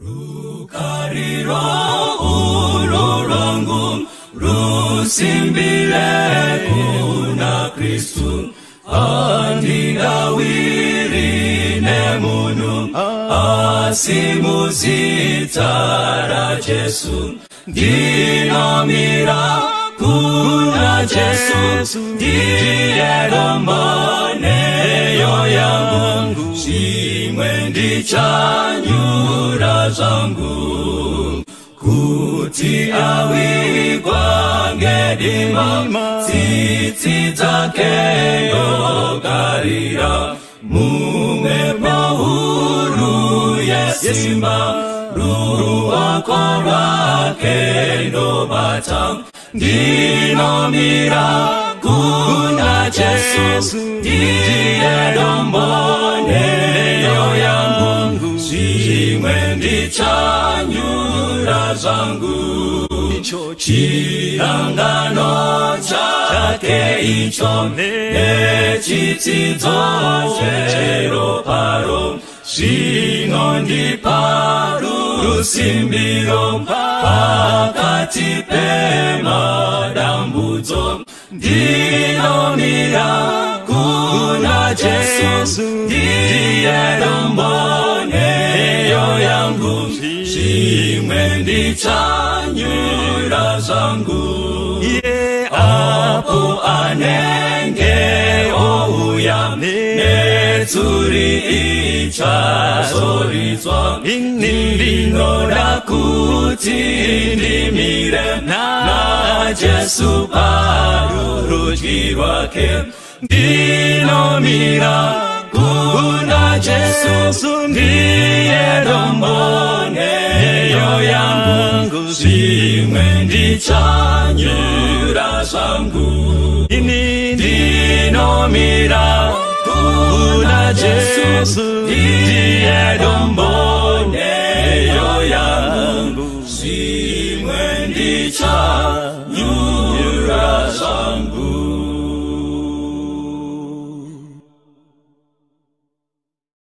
Rukariro urwo rwangu rusimbire kuna Kristu, handingawiri nemunhu asi muzita raJesu. Ndinomira kuna Jesu, ndiye dombo neyo yangu, zvimwe ndichanyura zvangu. Kuti awigwa ngedima, tsitsi dzake ndogarira, mumhepo huru yesimba, ruoko rwake ndobata. Ndinomira kuna Jesu, ndiye dombo neyo yangu, zvimwe ndichanyura zvangu. Chirangano chake icho nechitsidzo cheroparo zvinondipa rusimbiro pakati pemadambudzo. Ndinomira kuna Jesu, ndiye dombo neyo yangu, zvimwe ndichanyura zvangu. Apo anenge ouya netsuri ichazoridzwa, ndinoda kuti ndimire naJesu parurudyi rwake. Ndinomira kuna Jesu, ndiye dombo neyo yangu, zvimwe ndichanyura zvangu. Ndinomira kuna Jesu, ndiye dombo neyo yangu, zvimwe ndichanyura